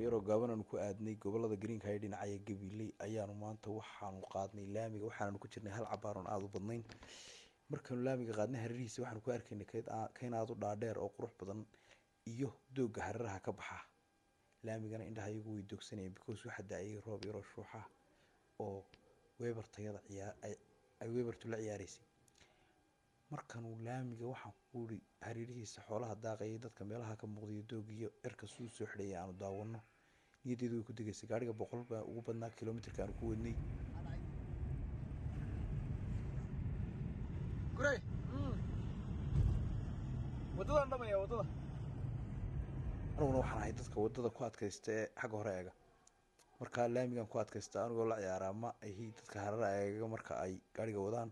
yaroo gaaban aanu ku aadnay gobolada Greenka ee dhinacaya Gabiley ayaanu maanta waxaanu qaadnay laamiga. Waxaanu ku jirnay hal cabaaroon aada u badnayn. Markaanu laamiga qaadnay, hareerihiisa waxaanu ku arkaynay kayn aada u dhaadheer oo qurux badan iyo doogga hareeraha ka baxa laamigana. Indhaha iyagu way doogsanayeen because waxa da-ayay roob yaroo shuuxa oo weebartayada ciyaa ay weebartu la ciyaaraysay. Markanuu laamiga, waxaan ku uri, hareerihiisa xoolaha daaqayay, dadka meelaha ka muuqdayo, doogiyo cirka suu soo xidhaya aanu daawano, niyaddeedu way ku degaysay. Gaariga 100 baa ugu badnaa kilomitirka aanu ku wadnay. Guray, waddadaan dhamaya waddada. Aniguna waxaan ahay dadka waddada ku adkaysta ee xagga hore eega. Markaa laamigan ku adkaysta anigoo la ciyaaraa ma ahi dadka hareeraha eega marka ay gaariga wadaan.